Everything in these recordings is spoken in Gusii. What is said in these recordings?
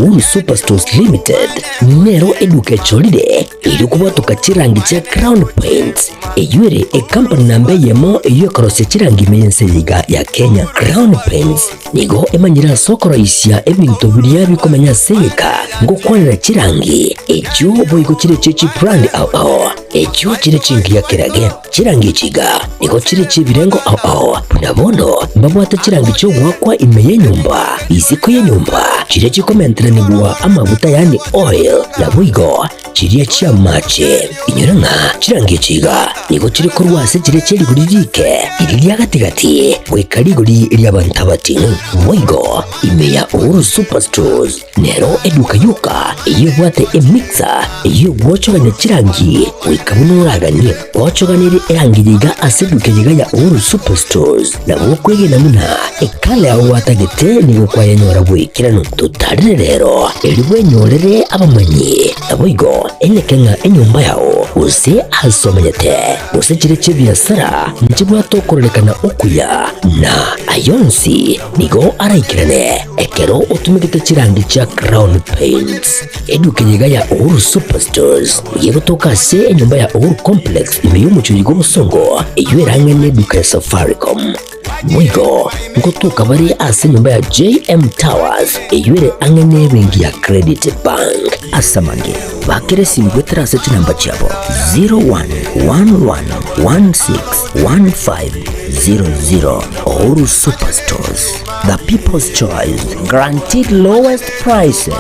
Uhuru Superstores Limited nero eduka echorire erio kobwatoka chirangi chia Crown Paints, eyio ere ekampani namba eyemo eyio ekorosia chirangi ime y'ense eye iga ya Kenya. Crown Paints nigo emanyire ase okoroisia ebinto biria bikomenya ase egeka ngokwanera chirangi echio boigo chire chie chibrand ao ao echio chire chingiya kerage. Chirangi echi iga nigo chire chi'ebirengo ao ao, buna bono mbabwate chirangi chi'ogoakwa ime y'enyomba, isiko y'enyomba, chiria chikomenteranigwa amaguta yaani oil, naboigo chiria chi'amache. Inyora ng'a chirangi echi iga nigo chire korwa ase chiria chie rigori riike, riria ria gati-gati, goika rigori ri'abanto abating'u. Boigo ime ya Uhuru Superstores Nero eduka yoka eyio ebwate emixer eyio egwochogania chirangi goika buna oraganie. Gwochoganirie erangi yiga ase eduka yiga ya Uhuru Superstores nabo okwegena buna ekala yao gwatagete nigo kwayenyora bw'ekeranu. Totarire rero erio bwenyorere abamanyi naboigo eneke ng'a enyomba yao gose ase omenyete gose chire chi'ebiasara nchibwate okororekana okuya na ayonsi Nigo araikerane ekero otumegete chirangi chia Crown Paints. Eduka eye iga ya Uhuru Superstores nigo egotoka ase enyomba ya Uhuru Complex ime y'omochie oyo bw'obosongo eyio erang'e neduka ya Safaricom. Boigo ngotoka bare ase enyomba ya JM Towers eyio ere ang'e nebenki ya Credit Bank. Ase amange, bakera esimi goetera ase chinamba chiabo 0111161500. Uhuru Superstores, the people's choice, guaranteed lowest prices.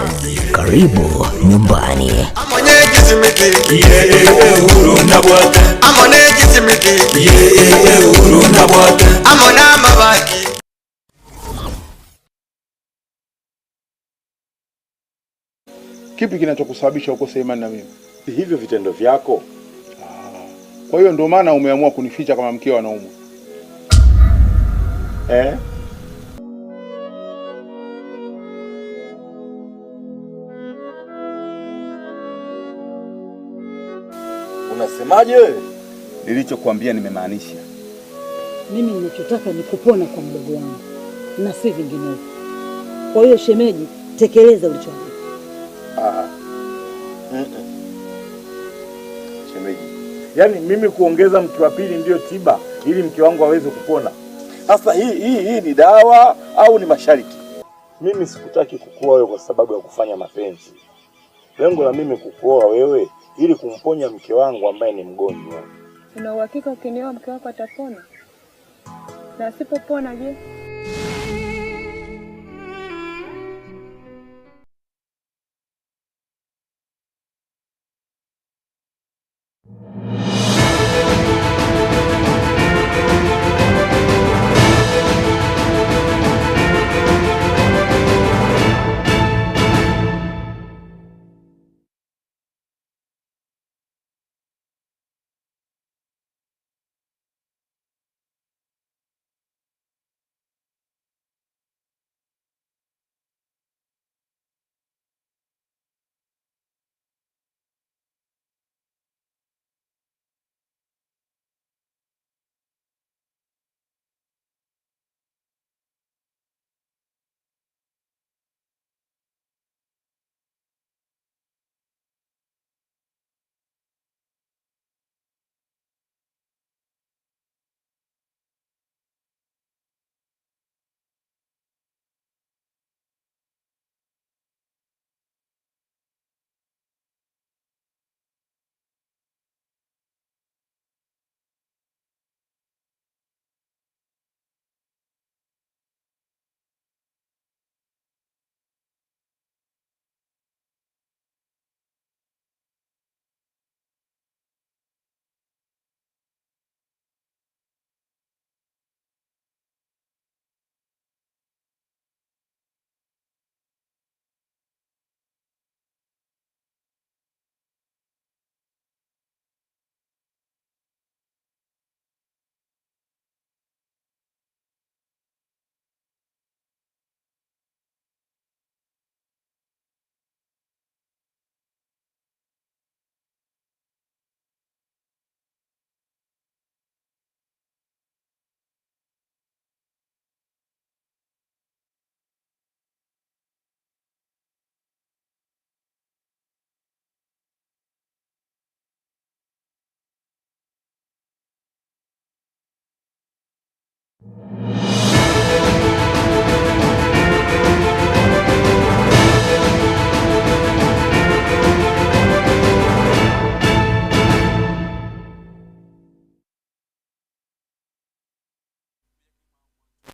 Karibu nyumbani. Kipi kinachokusababisha ukose imani na mimi? Hivyo vitendo vyako. Kwa hiyo ndio maana umeamua kunificha kama mkeo anaumwa eh? Unasemaje wewe? Nilichokuambia nimemaanisha. Mimi ninachotaka ni kupona kwa mdogo wangu na si vinginevyo. Kwa hiyo shemeji, tekeleza ulichoambiwa. Ah. Mm -mm. Shemeji, yaani mimi kuongeza mke wa pili ndiyo tiba ili mke wangu aweze kupona? Sasa hii hii hii ni dawa au ni mashariki? Mimi sikutaki kukuoa wewe kwa sababu ya kufanya mapenzi. Lengo la mimi kukuoa wewe ili kumponya mke wangu ambaye ni mgonjwa. Una uhakika ukinioa mke wako atapona? Na asipopona je?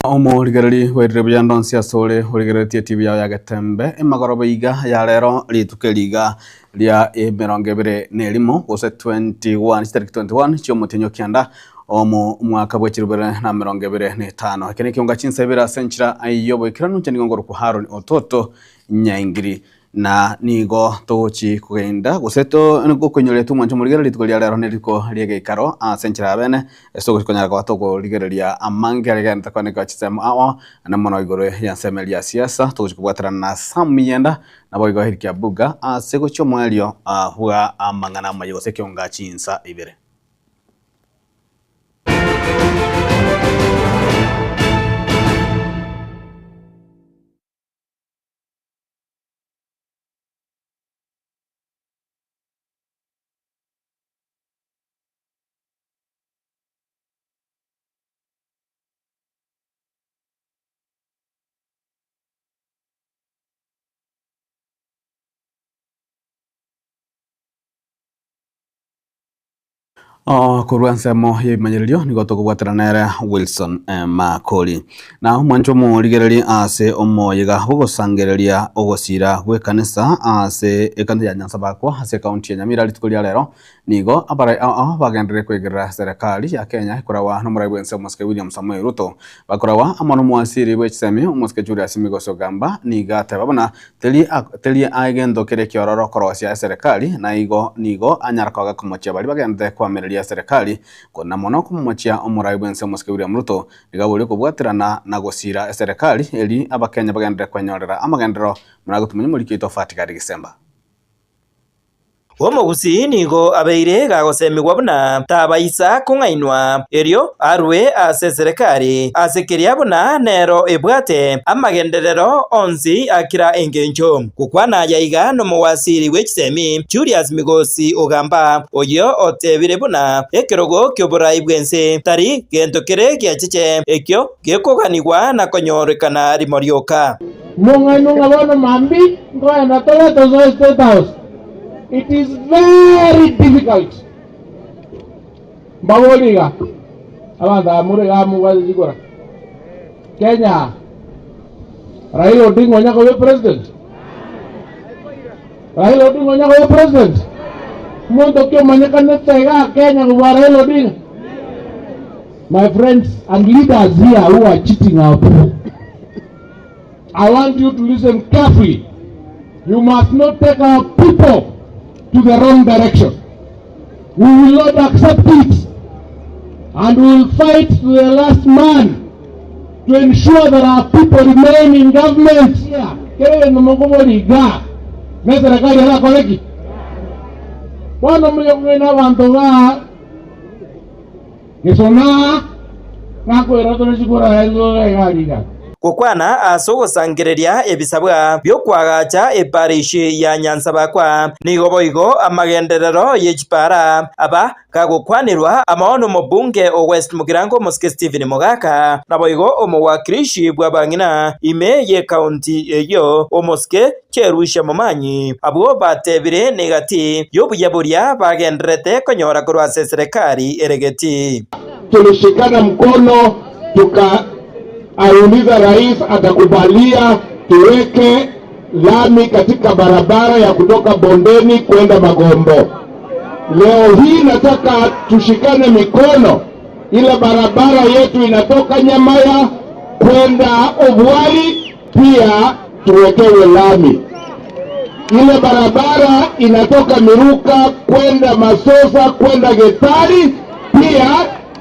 Omorigereria bwairire buya ndonsi asore origereretie TV yao ya Getembe emagoroba iga ya rero rituko eri iga ria emerongo ebere na erimo gose 21 chitariki 21 chiomotienyi o kianda omo omwaka bwe chilifu bibere na emerongo ebere na etano. Eke nekionga chinsa ibere ase enchera y'oboikeranu inche nigo ngorokwa Haron Ototo Nyaingiri. Na nigo togochi kogenda, gose gokoinyoria omwancho omorigereria rituko ria rero nerituko ri'egeikaro ase enchera ya bene, ase togochi konyara koba tokorigereria amange aria agenderete koanekwa chisemo ao, na mono igoro y'ensemo eria ya siasa, togochi kobwaterana na Sam Miyenda, naboigo Hilkia Buga, ase gochia omoerio bwa amang'ana amaya gose ekeonga chinsa ibere. Korwa ensemo y'ebimanyererio nigo tokobwatera nere Wilson Makori. Na omwancho omorigereria ase omoyega bw'ogosangereria ogosira gw'ekanisa ase ekanisa ya Nyansabakwa ase ekaunti ya Nyamira rituko ria rero nigo abarai ao bagenderere koigerera serikali ya Kenya ekoragwa nomorai bw'ense omosike William Samoei Ruto bakoragwa amo nomowasiri bw'echisemi omosike Julius Migos Ogamba nigo ateba buna Teri teri egento kere ekiororo korosia eserekari, na igo nigo anyara koga komochia baria bagenderete koamereria eserekari, na mono komochia omorai bw'ense omosike William Ruto, nigo aboria kobwaterana na gosira eserekari eri abakenya bagenderere kwenyorera amagenderero buna gotumanya omoriki oito Fatikari Gisemba. Omogusii nigo abeire gagosemigwa buna tabaisa kong'ainwa, erio arue ase eserekari ase keria buna nero ebwate amagenderero onsi a kera engencho. Gokwana aya iga nomowasiri bwe chisemi Julius Migosi Ogamba, oyio otebire buna ekerogo ki'oborai bw'ense tari gento kere giacheche ekio gekoganigwa na konyorekana rimo rioka. Mong'ainwa ng'a bono mambia nkoenda tore tosoe State House. It is very difficult. Mbaborie iga, abanto aba more igaa mobwate chikura, Kenya Raila Odinga onya koba president? Raila Odinga onya koba president? Omonto ki omanyekanete igaa Kenya kobua Raila Odinga? My friends and leaders here who are cheating our people, I want you to listen carefully. You must not take our people to the wrong direction. We will not accept it. And we will fight to the last man to ensure that our people remain in government. Kere egento mokobori iga, ne serikali erakore ki? Bono moye kong'aina abanto ba Gesona, nakoira tore chikura iga iga. Gokwana ase ogosangereria ebisabwa bi'okoagacha eparishi ya Nyansabakwa, nigo boigo amagenderero ye chipara aba gagokwanirwa amo nomobunge o West Mugirango Omosike Stephen Mogaka, naboigo omowakilishi bw'abang'ina ime y'ekaunti eyio Omosike Cherusha Momanyi, abwo batebire negati y'obuya boria bagendererete konyora korwa ase eserekari ere geti. Tulishikana mkono tukauliza rais atakubalia tuweke lami katika barabara ya kutoka bondeni kwenda Magombo. Leo hii nataka tushikane mikono, ile barabara yetu inatoka Nyamaya kwenda Obwari pia tuwekewe lami. Ile barabara inatoka Miruka kwenda Masosa kwenda Getari pia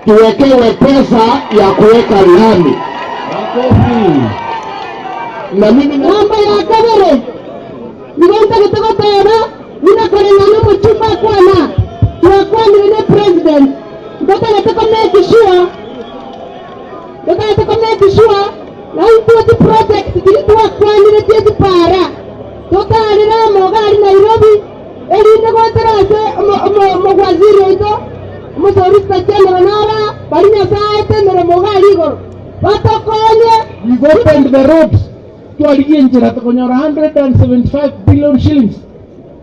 tuwekewe pesa ya kuweka lami. Na mimi Namba ya kabere nigo ntagete goteba buna koreng'ana omochumba akwana twakwanire ne president ntotagete ko make sure ntotagete ko make sure ng'a intwe chiproject chiria twakwanire chie chipara totarire amo iga aria Nairobi erinde goetera ase omowaziri oito omosolicitor general naro aa baria Nyasae aete emeremo iga aria igoro batokonye. We've opened the roads twarigia enchera tokonyora 175 billion shillings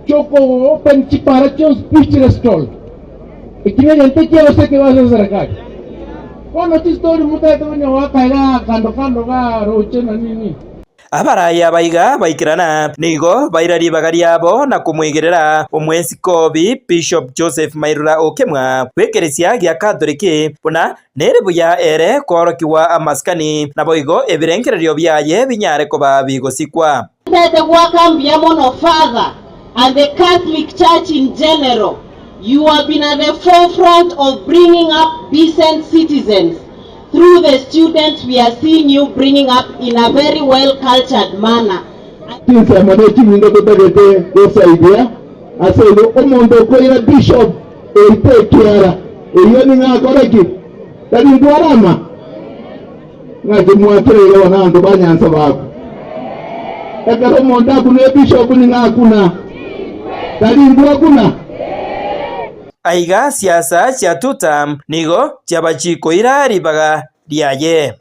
chioko open chipara chionsi pi chire stalled. Eki negento ekiya gose ekebe ase eserekari? Bono chistori motagete konya goaka igaa kando kando igaa roche na nini. Abarai aba iga baikerana, nigo baira ribaga riabo na komwegerera omwesikobi Bishop Joseph Mairura Okemwa bw'ekeresia gia Katoliki buna nere buya ere koorokigwa amasikani, naboigo ebirengererio biaye binyare koba bigosikwa. Ntete goaka mbuya mono Father and the Catholic Church in general, you have been at the forefront of bringing up decent citizens through the students we are seeing you bringing up in a very well cultured manner. Chinsemo ne chiminto totagete gosaidia ase igo omonto okoira bishop oito ekiara eyio ning'o akore ki? Tari intwe arama? Ng'aki mwakereire bono abanto ba Nyansa bakwe? Ekero omonto akuna ebishop ning'o akuna? Tari intwe akuna? Aiga siasa chia Tutam nigo chiaba chikoira ribaga riaye.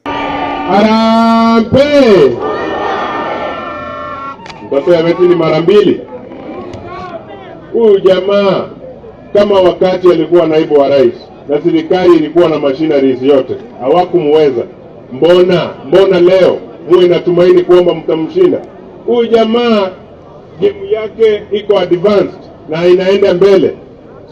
Harambee! Ntasema mara mbili. Huyu jamaa kama wakati alikuwa naibu wa rais na serikali ilikuwa na machineries yote hawakumweza, mbona mbona leo muwe na tumaini kwamba mtamshinda huyu jamaa? Gemu yake iko advanced na inaenda mbele.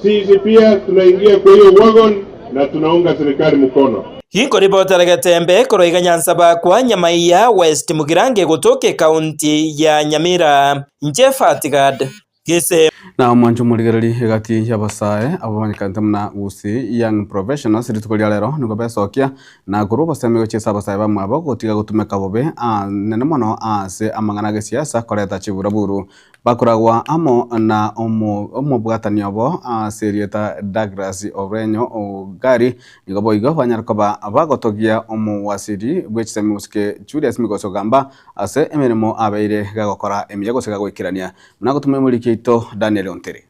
Sisi pia tunaingia kwa hiyo wagon na tunaunga serikali mkono. Ginkoribotera Getembe korwa iga Nyansaba kwa Nyamaiya West Mugirango gotoka ekaunti ya Nyamira. Inche Fatigad Gese. Na omwancho omorigereria egati y'abasae abo bamanyekanete buna Gusii Young Professionals rituko ria rero nigo besokia na korwa obosemi gochia ase abasae bamwabo gotiga gotumeka bobe anene mono ase amang'ana agesiasa koreta chiburaburu Bakoragwa amo na omobwatani obo ase erieta Douglas Orenyo Ogari, nigo boigo banyare koba bagotogia omowasiri bwe chisemi mosike Julius Migosi Ogamba ase emeremo abeire gagokora emiya gose gagoikerania. Buna gotoma omoriki oito Daniel Ontiri.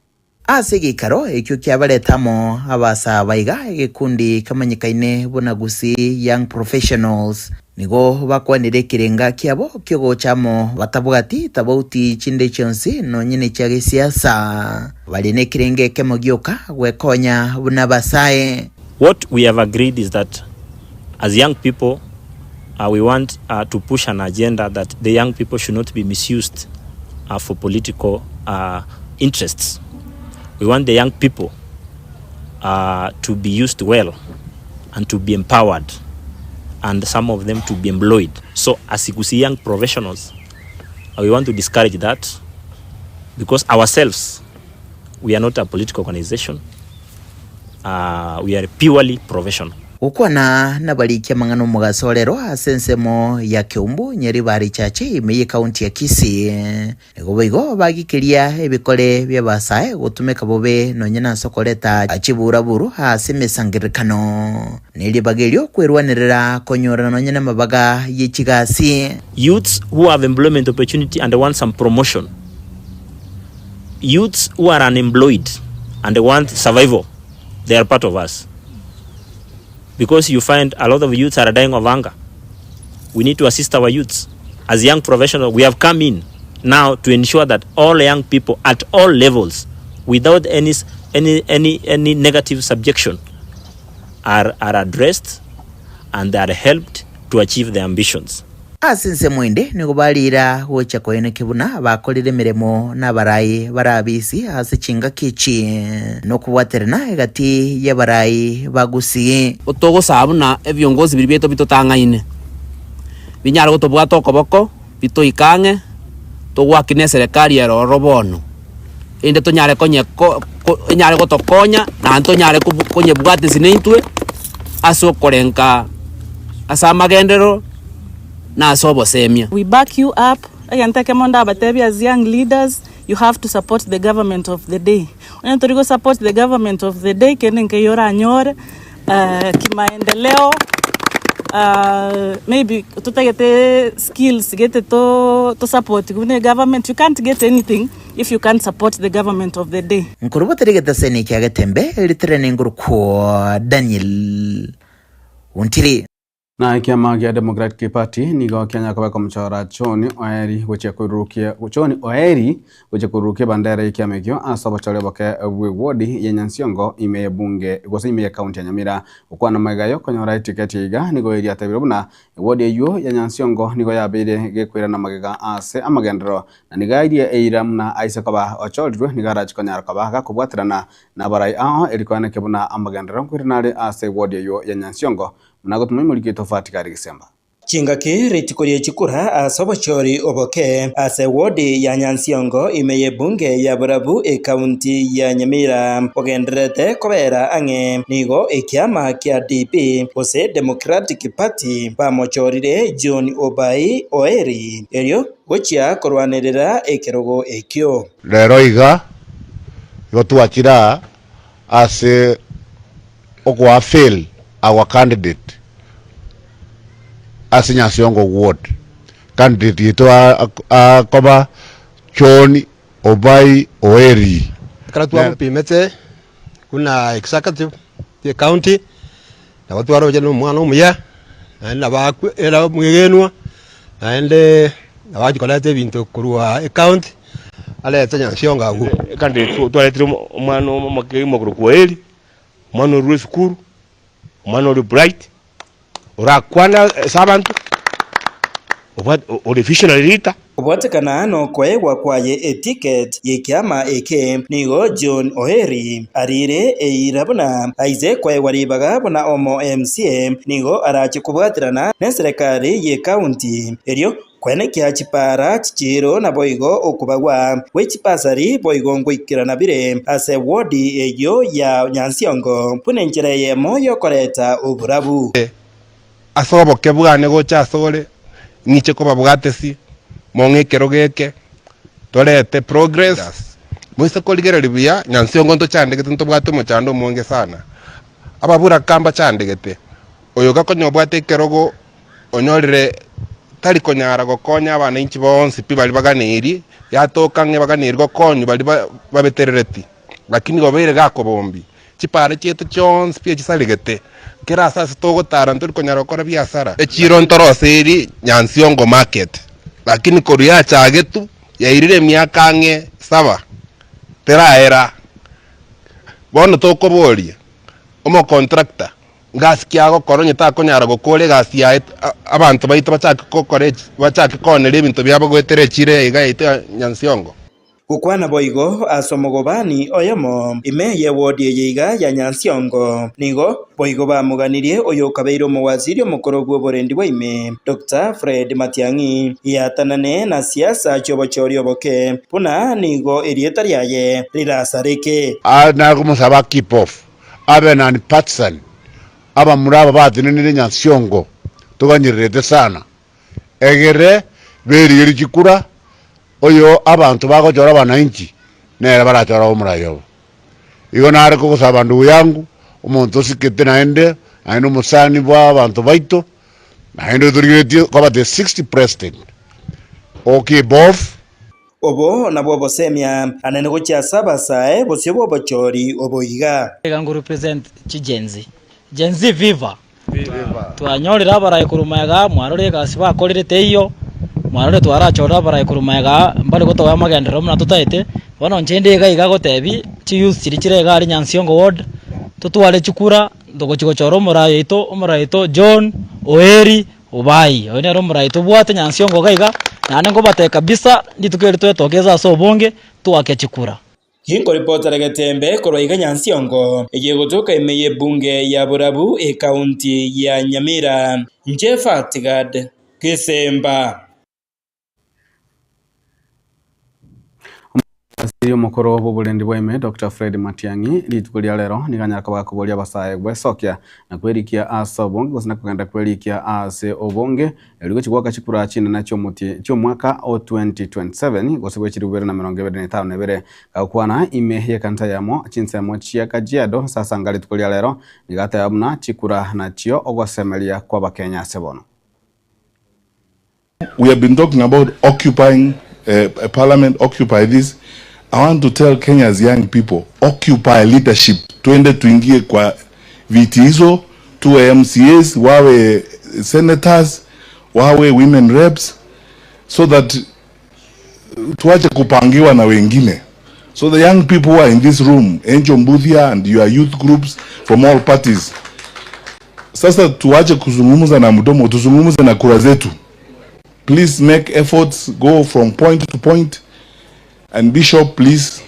Ase egeikaro ekio kiabarete amo abasaa iga egekundi kemanyekaine buna Gusii Young Professionals nigo bakwanire ekerenga kiabo kiogocha amo batabwati tabauti chinde chionsi nonye nechia gesiasa. Bare nekerenga ekemo gioka gwekonya buna abasae. What we have agreed is that as young people we want to push an agenda that the young people should not be misused for political interests. We want the young people to be used well and to be empowered and some of them to be employed. So as Gusii young professionals, we want to discourage that because ourselves, we are not a political organization. We are purely professional. Gokwana nabariki amang'ana omogaso orero ase ensemo ya Keumbu, Nyaribari Church ime y'ecounty ya Kisii. Nigo boigo bagikeria ebikore bi'abasae gotumeka bobe nonya nase okoreta chiburaburu ase emesangererekano, ne ribaga erio kwerwanerera konyora nonya namabaga ye chigasi. Youths who have employment opportunity and want some promotion. Youths who are unemployed and want survival, they are part of us. Because you find a lot of youths are dying of hunger. We need to assist our youths. As young professionals, we have come in now to ensure that all young people at all levels, without any, any, any, any negative subjection, are, are addressed and they are helped to achieve their ambitions. Ase ensemo ende nigo bariira gocha koenekia buna bakorire emeremo nabarai bare abisi ase chingaki echi, na okobwaterana egati y'abarai ba Gusii. Togosaba buna ebiongozi biria biaito bitotang'aine, binyare gotobwata okoboko, bitoike ang'e, togoakina eserekari ere ororo bono, erinde tonyare konye ko enyare gotokonya naende tonyare konyebwatisia naintwe ase okorenka ase amagenderero. na ase obosemia. We back you up, egento ekemo ndabatebie as young leaders, you have to support the government of the day. Onye tori go support the government of the day kende nkeiyo oranyore kimaendeleo maybe totagete skills gete to to support buna egovernment, you can't get anything if you can't support the government of the day. Nkorobotera egetaseni kia Getembe, ritere nengorokwo Daniel Ontiri. Na ekiama gia Democratic Party nigo kianya kobeka omochora John Oeri gochia koirurukia John Oeri gochia koirurukia ebandera y'ekiama ekio ase obochore oboke bw'ewodi ya Nyansiongo ime y'ebunge gose ime y'ekaunti ya Nyamira. Gokwana magega y'okonyora etiketi eyeiga nigo Oeri atebire buna ewodi eyio ya Nyansiongo nigo yabeire gekoirana magega ase amagenderero na nigo airie eira buna aise koba ochorirwe nigo arache konyara koba gakobwaterana nabarai ao eri koenekia buna amagenderero nkoirana are ase ewodi eyio ya Nyansiongo Buna gotuma imoriko etofati kare gesemba. Chingaki rituko rie chikura ase obochori oboke ase ward ya Nyansiongo ime y'ebunge ya Borabu ekaunti ya Nyamira ogendererete kobera ang'e nigo ekiama kia DP gose Democratic Party bamochorire John Obai Oeri erio gochia korwanerera ekerogo ekio. Rero iga, igo twachire aa ase okoa fail our candidate ase Nyansiongo ward. Candidate yaito akoba John Obai Oeri. Ekero twamopimete buna executive ye county, nabo twaroche na omwana omuya, naende nabo akwe ere omwegenwa, naende nabo achia koreta ebinto korwa ecounty arete Nyansiongo agwo. Candidate twaretire omwana omoke omokorokwa Oeri. Omwana orure esukuru, omwana ore bright, orakwane ase abanto, obwate ore visionary leader. Kobwatekana nokoegwa kwaye eticket y'ekiama eke, nigo John Oeri arire eira buna aise koegwa ribaga buna omo MCA nigo arache kobwaterana neserekari ye county erio Koenekia chipaara chichiiro naboigo okobagwa gwe chibasari boigo ngoikerana bire ase wodi eyio ya Nyansiongo buna enchera eyemo yokoreta oborabu. Ase oboke bwane gocha asore, ng'iche kobabwatesi, mong'e ekerogo eke, torete progress. Moise korigereria buya, Nyansiongo ntochandegete ntobwate omochando omonge sana. Ababuraka mbachandegete, oyo gakonya obwate ekerogo onyorire tari konyara gokonya abananchi bonsi pi baria baganeiri, yatoka ng'a baganeiri gokonywa baria babeterereti, lakini obeire gakobombia chipara chiaito chionsi pi echisaregete, kera ase ase togotara ntori konyara gokora biasara. Echiro ntoroseiri Nyansiongo market, lakini korwa yachagetwe yairire emiaka ang'e saba, teraera. Bono tokoboria, omocontractor Ngasi ki agokora onye takonyara gokora egasi yaye abanto baito bachake gokora bachake kooneria ebinto biabo goetera echiro eye iga yaito ya Nyansiongo? Gokwana boigo ase omogobani oyomo ime y'ewodi eye iga ya Nyansiongo, nigo boigo bamoganirie oyokabeire omowaziri omokoro bw'oborendi bwa ime, Doctor Fred Matiang'i, yatanane na siasa chi'obochori oboke, buna nigo erieta riaye rirasareke. Aa nakomosaba keep off. Abe nani Patson, abamura aba batenenire Nyansiongo toganyererete sana, egere berigerie chikura, oyo abanto bagochora abananchi nere barachore omorai obo. Igo nare kogosaba ndugu yangu, omonto osikete naende, naende omosani bwa abanto baito, naende otorigeretie koba the sixth president, okay bof. Obo nabwo obosemia anene gochia ase abasae bosio bw'obochori obo iga. Iga nko represent chi Gen Z. Gen Z viva! Twanyorire abarai korwa magega mwarora egasi bakorire teiyo, mwarorire twarachorire abarai korwa magega mbare gotoa amagenderero buna totaete, bono inche inde iga iga gotebi chiyouth chiria chire iga aria Nyansiongo ward, totware chikura togochi gochora omorai oito, omorai oito John Oeri Obai, oyo nere omorai tobwate Nyansiongo iga iga, naende nkobatebia kabisa, rituko eri twetokeze ase obonge, twake chikura. Ginkoripotera Getembe korwa iga Nyansiongo, eye egotoka ime y'ebunge ya Borabu, ekaunti ya Nyamira. Inche Fatgad Gesemba. Omowaziri omokoro bw'oborendi bwa ime Doctor Fred Matiang'i rituko ria rero nigo anyare koba gakoboria abasae gwesokia na kwerikia ase obonge gose na kogenda kwerikia ase obonge erio gochia goaka chikura chinene chi'omotie chi'omwaka o 2027 gose bwe chilifu ibere na emerongo ebere na etano na ebere. Gagokwana ime y'ekanisa eyemo chinsemo chia Kajiado ase asanga rituko ria rero nigo ateba buna chikura nachio ogosemeria kw'abakenya ase bono. We have been talking about occupying uh, parliament, occupy this. I want to tell Kenya's young people, occupy leadership. Twende tuingie kwa viti hizo, tuwe MCAs, wawe senators, wawe women reps so that tuache kupangiwa na wengine. So the young people who are in this room, Angel Mbuthia and your youth groups from all parties. Sasa tuache kuzungumza na mdomo, tuzungumze na kura zetu. Please make efforts, go from point to point. And Bishop, please,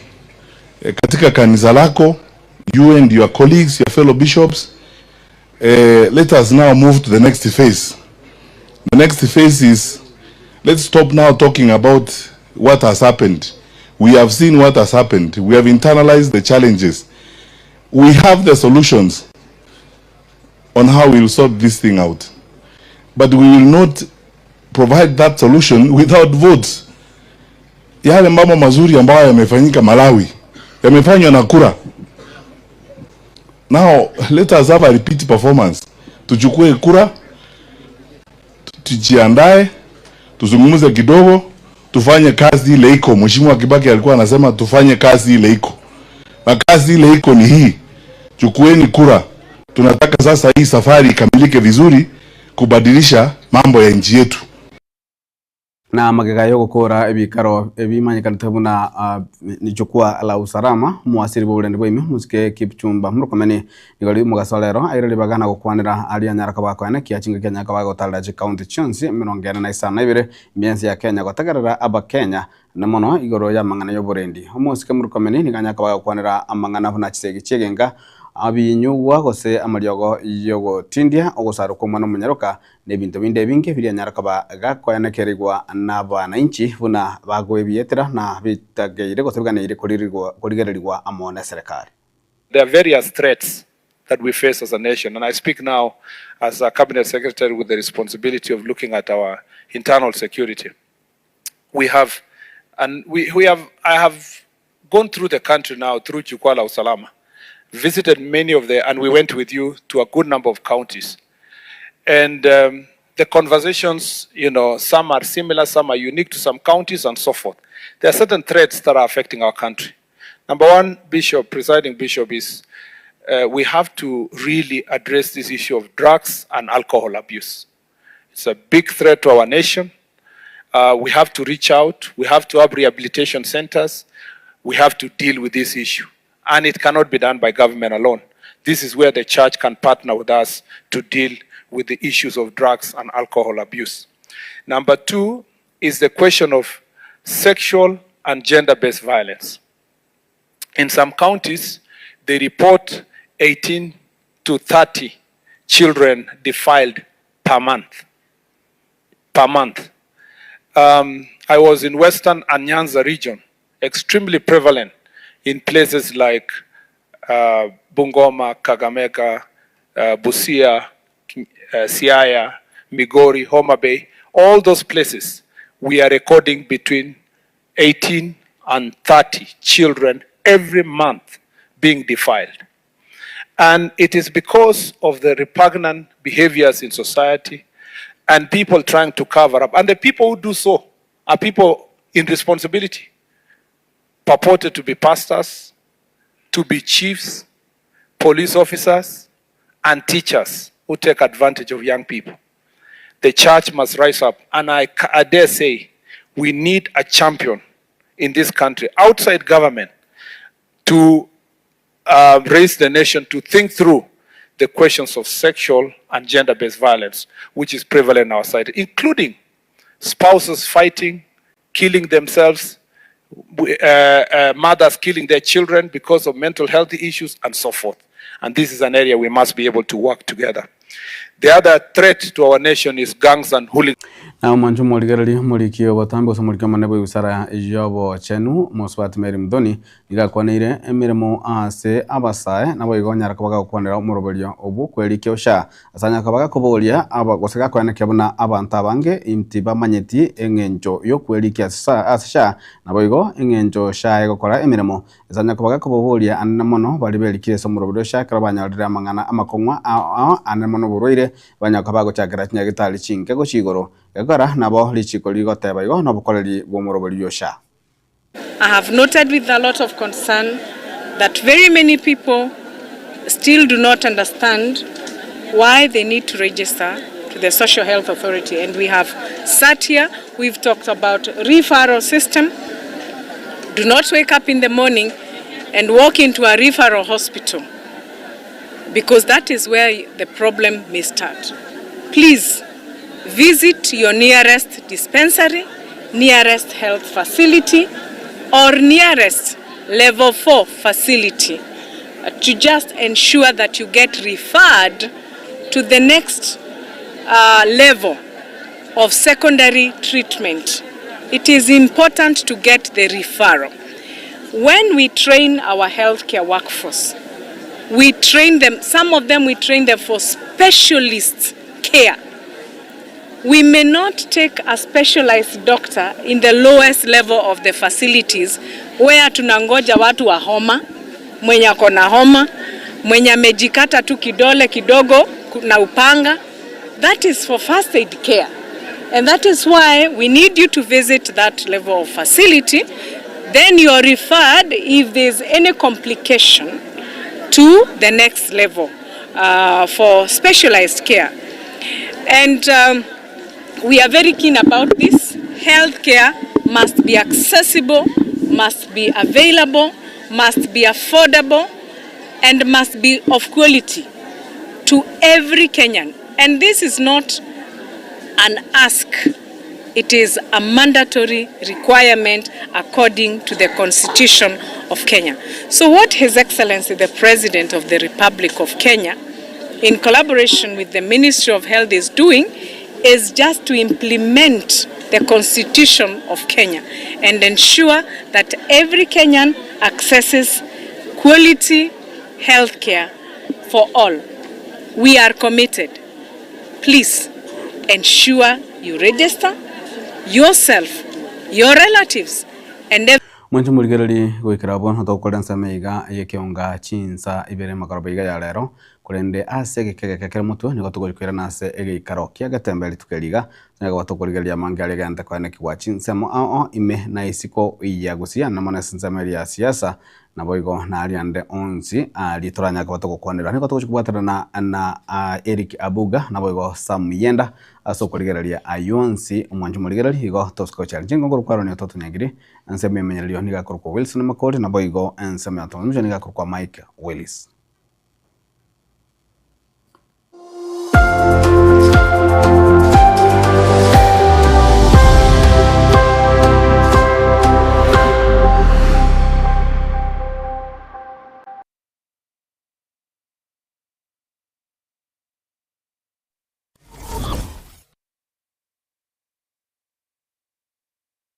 katika kanisa lako, you and your colleagues, your fellow bishops, let us now move to the next phase. The next phase is, let's stop now talking about what has happened. We have seen what has happened. We have internalized the challenges. We have the solutions on how we will sort this thing out. But we will not provide that solution without votes. Yale mambo mazuri ambayo yamefanyika Malawi yamefanywa na kura. Now let us have a repeat performance. Tuchukue kura, tujiandae, tuzungumze kidogo, tufanye kazi ile iko. Mheshimiwa Kibaki alikuwa anasema tufanye kazi ile iko, na kazi ile iko ni hii: chukueni kura. Tunataka sasa hii safari ikamilike vizuri, kubadilisha mambo ya nchi yetu. Na magega yogokora ebikaro ebimanyekanete buna ni jukwaa la usalama mwasiri bwa bwaime musike Kipchumba Murkomen nigo ri omogaso rero aire ribaga na gokwanera aria nyaraka bakoene kia chinga kia nyaraka bagotarera chikaunti chionsi 42 imiensi ya Kenya gotegerera abakenya na mono igoro ya mang'ana ya oborendi. Omosike Murkomen nigo anyaraka bagokwanera amang'ana buna chisegi chiegenga abinyugwa gose amariogo yogotindia ogosaruka omwana omonyaroka na ebinto binde ebinge biria nyaraka gakoenekerigwa na abananchi buna bagoebietera na bitageire gose biganeire korigererigwa amo na serikali. There are various threats that we face as a nation, and I speak now as a cabinet secretary with the responsibility of looking at our internal security. We have, and we, we have, I have gone through the country now through Jukwaa la Usalama, visited many of the, and we went with you to a good number of counties. And the conversations, some are similar, some are unique to some counties and so forth. There are certain threats that are affecting our country. Number one, Bishop, presiding bishop, is we have to really address this issue of drugs and alcohol abuse. It's a big threat to our nation. We have to reach out. We have to have rehabilitation centers. We have to deal with this issue. And it cannot be done by government alone. This is where the church can partner with us to deal with the issues of drugs and alcohol abuse. Number two is the question of sexual and gender-based violence. In some counties, they report 18 to 30 children defiled per month. Per month. I was in Western and Nyanza region, extremely prevalent in places like Bungoma, Kakamega, Busia, Siaya, Migori, Homa Bay. All those places, we are recording between 18 and 30 children every month being defiled. And it is because of the repugnant behaviors in society and people trying to cover up. And the people who do so are people in responsibility, purported to be pastors, to be chiefs, police officers, and teachers who take advantage of young people. The church must rise up. And I dare say, we need a champion in this country, outside government, to raise the nation to think through the questions of sexual and gender-based violence, which is prevalent in our society, including spouses fighting, killing themselves, mothers killing their children because of mental health issues, and so forth. And this is an area we must be able to work together. The other threat to our nation is gangs and hooligans. Na mwancho morigereri moriki obotambe gose moriki omonene bwa ebusara y'obochenu Mosubati Mary Muthoni nigakwaneire emiremo ase abasae nabo igo onyara koba gagokwanera omoroberio obwo kwerikia osha ase anyara koba gakoboria aba gose gakwenekia buna abanto abange inti bamanyeti eng'encho yokwerikia ase sha nabo igo eng'encho sha egokora emiremo ase anyara koba gakoboboria anene mono bari berikire ase omoroberio osha ekero banyorire amang'ana amakong'wa anene mono oborwaire banyara koba bagochakera chinyagitari chinke gochia igoro gekora nabo richiko rigoteba igo nobokoreri bwa omoroberio osha. I have noted with a lot of concern that very many people still do not understand why they need to register to the Social Health Authority and we have sat here, we've talked about referral system. Do not wake up in the morning and walk into a referral hospital because that is where the problem may start. Please visit your nearest dispensary, nearest health facility or nearest level 4 facility to just ensure that you get referred to the next level of secondary treatment. It is important to get the referral. When we train our healthcare workforce, we train them, some of them we train them for specialist care. We may not take a specialized doctor in the lowest level of the facilities where tunangoja watu wa homa, mwenye ako na homa, mwenye amejikata tu kidole kidogo na upanga. That is for first aid care. And that is why we need you to visit that level of facility. Then you are referred if there's any complication to the next level for specialized care. And we are very keen about this. Healthcare must be accessible, must be available, must be affordable, and must be of quality to every Kenyan. And this is not an ask. It is a mandatory requirement according to the Constitution of Kenya. So what His Excellency the President of the Republic of Kenya, in collaboration with the Ministry of Health, is doing is just to implement the Constitution of Kenya and ensure that every Kenyan accesses quality health care for all. We are committed. Please ensure you register yourself, your relatives, and Mwanche morigereri goikera abwo togokora ensemo iga y'ekeonga chinsa ibere makoroba iga ya rero korende ase egeka egeke kere motwe nigo togochi koirana ase egeikaro kia getembe rituko eri iga nigo goba tokorigereria amange aria egente koenekigwa chinsemo ao ao ime na isiko ya gusii ande mono ase ensemo eria ya siasa Naboigo naria ande onsi aria toranyare koba togokwanera. Nigo togochia kobwaterana na Eric Abuga naboigo Sam Yenda ase okorigereria ayio onsi omwancho omorigereria igo tosuke gochia aria. Chingongo korwa kwaroni ototonyagiri ensemo y'emenyererio nigo akorokwa Wilson Makori naboigo ensemo ya Tomomisho nigo akorokwa Mike Willis.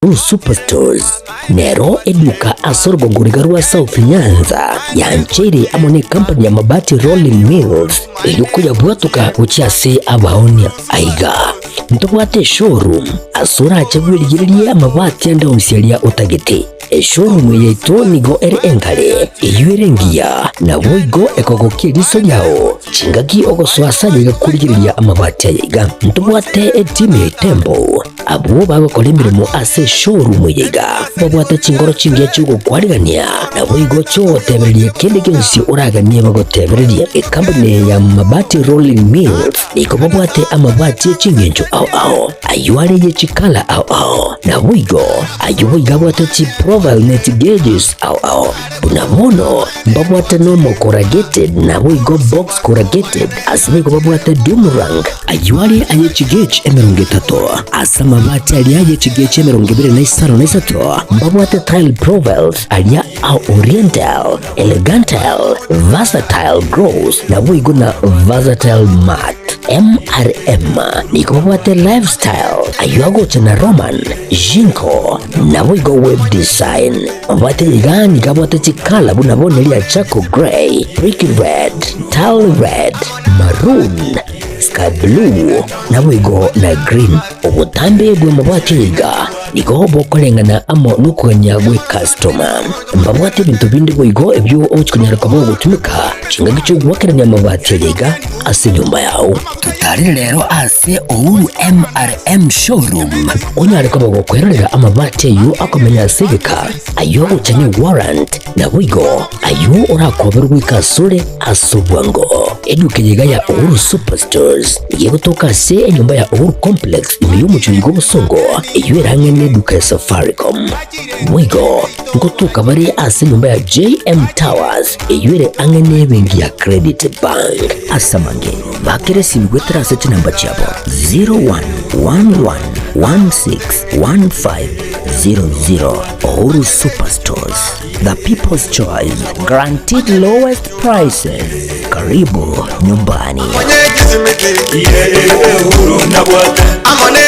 Blue Superstores nero eduka ase orogongo riga rwa South Nyanza yancheire amo ne company ya Mabati Rolling Mills eyio koyabwatoka gochia ase abaonia. Aiga ntobwate eshowroom ase orache bwerigererie amabati ande onsi aria otagete. Eshowroom eye yaito nigo ere enkare, eyio ere engiya, naboigo ekogokia eriso riao chingaki ogosoa ase ayaiga korigereria amabati ayaiga. Ntobwate etimu ya Itembo Abwo bagokora emeremo ase eshowroom eye iga babwate chinkoro chingiya chi'ogokwarigania, naboigo chi'ogotebereria kende gionsi oraganie bagotebererie. Ecompany eye ya Mabati Rolling Mills nigo babwate amabati e chingencho ao ao, ayio are ye chikala ao ao, naboigo ayio boigo abwate chiprofile ne chigeges ao ao. Buna bono mbabwate normal corrugated naboigo box corrugated, ase boigo babwate doomerang, ayio are aye chigauge 30, ase amabati aria aye chigauge 23 mbabwate tile profiles aria a oriental, elegantal, versatile gloss naboigo na versatile matte. MRM nigo babwate lifestyle, ayio agocha na Roman, Jinko, naboigo web design. Babwate iga nigo abwate chikala buna bono eria charcoal grey, brick red, tile red, maroon, sky blue, naboigo na green. Obotambe bw'amabati iga nigo bokoreng'ana amo nokogania gw'ecustoma. Mbabwate ebinto binde boigo ebio ogochia konyara koba ogotumeka chingaki chi'ogoakerania amabati aya iga ase enyomba yao. Totarire rero ase Uhuru MRM Showroom onyare koba gokwerorera amabati ayio akomenya ase egeka, ayio ogocha ne warrant, naboigo ayio orakoberwe goika asore ase obwango. Eduka eye iga ya Uhuru Superstores. Superstores igegotoka ase enyomba ya Uhuru Complex ime y'omochie oiga obosongo eyio erang'e neduka ya Safaricom. Boigo ngotoka bare ase enyomba ya JM Towers eyio ere ang'e nebenki ya Credit Bank. Ase amange bakere esimi goetera ase chinamba chiabo 0111161500. Uhuru Superstores, the people's choice, guaranteed lowest prices. Karibu nyumbani. Amone